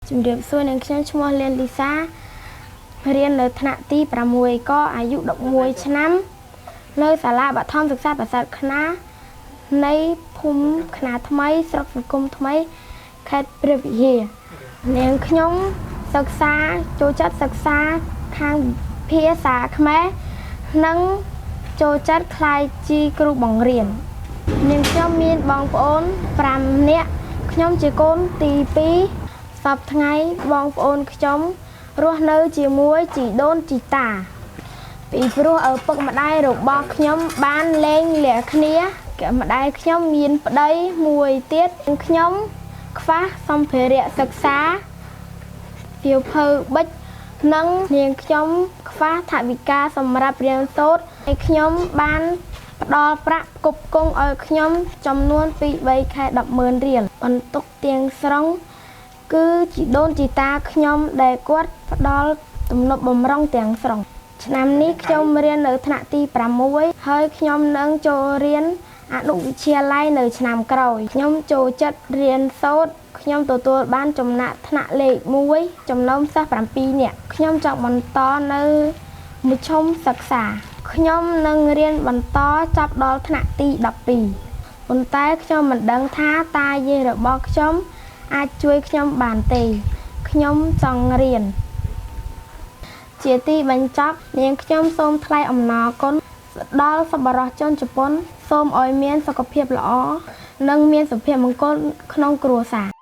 ជំរាបសួរនាងខ្ញុំឈ្មោះលៀនលីសារៀននៅថ្នាក់ទី6កអាយុ11ឆ្នាំ នៅសាលាបឋមសិក្សាប្រាសាទខ្នានៃភូមិខ្នាថ្មីស្រុកសង្គមថ្មីខេត្តព្រះវិហារនាងខ្ញុំសិក្សាចូលចិត្តសិក្សាខាងភាសាខ្មែរនិងចូលចិត្តក្លាយជាគ្រូបង្រៀននាងខ្ញុំមានបងប្អូន5នាក់ខ្ញុំជាកូនទី2សប្តាហ៍ថ្ងៃបងប្អូនខ្ញុំរស់នៅជាមួយជីដូនជីតា ពីព្រោះឪពុកម្ដាយរបស់ខ្ញុំបានលែងលះគ្នាម្ដាយខ្ញុំមានប្តីមួយទៀតខ្ញុំខ្វះសម្ភារៈសិក្សាសៀវភៅប៊ិចនិងនាងខ្ញុំខ្វះថវិកាសម្រាប់រៀនសូត្រហើយខ្ញុំបានផ្ដល់ប្រាក់ផ្គប់ផ្គង់ឲ្យខ្ញុំចំនួនពី3ខែ100,000រៀលបន្ទុកទាំងស្រុងគឺជីដូនជីតាខ្ញុំដែលគាត់ផ្ដល់ទំនុកបំរុងទាំងស្រុង ឆ្នាំនេះខ្ញុំរៀននៅថ្នាក់ទី6ហើយខ្ញុំនឹងចូលរៀនអនុវិទ្យាល័យនៅឆ្នាំក្រោយខ្ញុំចូលចិត្តរៀនសូត្រខ្ញុំទទួលបានចំណាក់ថ្នាក់លេខ1ចំណោមសិស្ស7នាក់ខ្ញុំចង់បន្តនៅមធ្យមសិក្សាខ្ញុំនឹងរៀនបន្តចាប់ដល់ថ្នាក់ទី12ប៉ុន្តែខ្ញុំមិនដឹងថាតាយាយរបស់ខ្ញុំអាចជួយខ្ញុំបានទេខ្ញុំចង់រៀន ជាទីបញ្ចប់នាងខ្ញុំសូមថ្លែងអំណរគុណដល់សប្បុរសជនជប៉ុនសូមឲ្យមានសុខភាពល្អនិងមានសុភមង្គលក្នុងគ្រួសារ